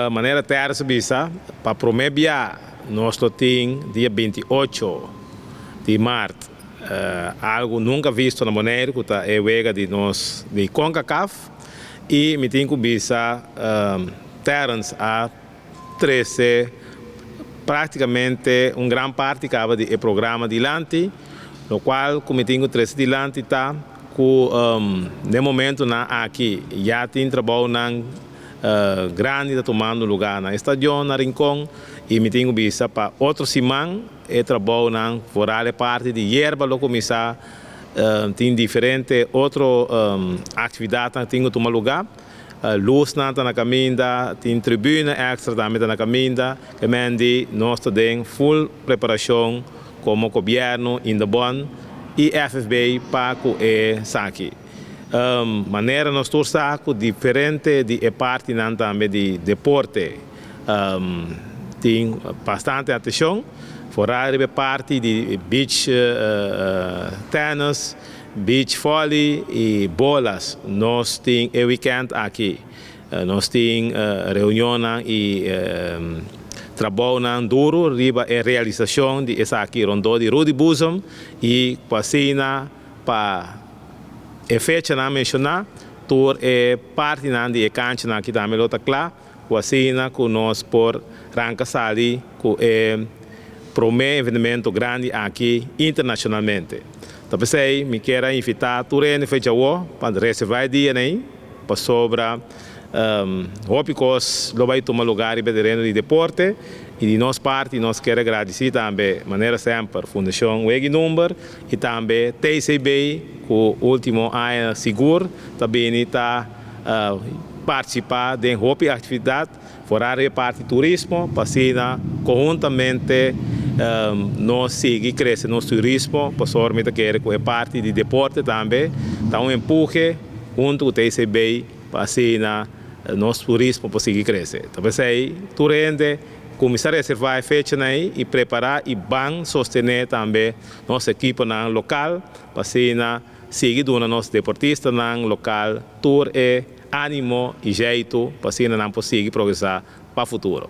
Manera Terence a bisa, pa promé bia nos lo tin dia 28 di mart algu nunka visto na Boneiru ku ta e wega di nos di CONCACAF i mi tin ku bisa Terence a trese práktikamente un gran parti kaba di e programa dilanti, lokual ku mi tin ku trese dilanti ta ku den momentunan aki ya tin trabounan grandi ta tumando lugá na e stadion na Rincon i mi tin ku bisa pa otro siman e trabounan foral e parti di yerba lo kuminsá. Tin diferente otro aktividatnan tin ku tuma lugá. Lusnan ta na kaminda, tin tribuna èkstra tambe ta na kaminda. Ke men di nos ta den full preparashon komo gobièrnu, Indebon i FFB pa ku esaki. Manera nos tur sa ku diferente di e partinan tambe di deporte tin bastante atenshon, foral riba e parti di beach tennis, beach volley i bolas. Nos tin e weekend aki nos tin reunionnan i trabounan duru riba e realisashon di esaki rondó di Rudy Boezem i ku asina pa e fechanan menshoná, tur e partinan di e kanchanan aki tambe lo ta kla, ku asina ku nos por ranka sali ku e promé evenemento grandi aki internashonalmente. Ta p'esei mi kier a invitá tur hende fecha awó pa reservá e dia nei, pasobra hopi kos lo bai tuma lugá riba e tereno di deporte i di nos parti nos kier a gradisí tambe manera semper Fundashon Weg'i Number i tambe TCB ku último aña sigur ta bini ta partisipá den hopi aktividat foral riba e parti turismo pa asina konhuntamente nos sigui krese nos turismo pasobra mi ta kere ku e parti di deporte tambe ta un empuhe huntu ku TCB pa asina nos turismo por sigui krese. Ta p'esei tur hende kuminsá reservá e fechanan ei i prepará i ban sostené tambe nos ekiponan lokal pa asina sigui duna nos deportistanan lokal tur e ánimo i jeitu pa asina nan por sigui progresá pa futuro.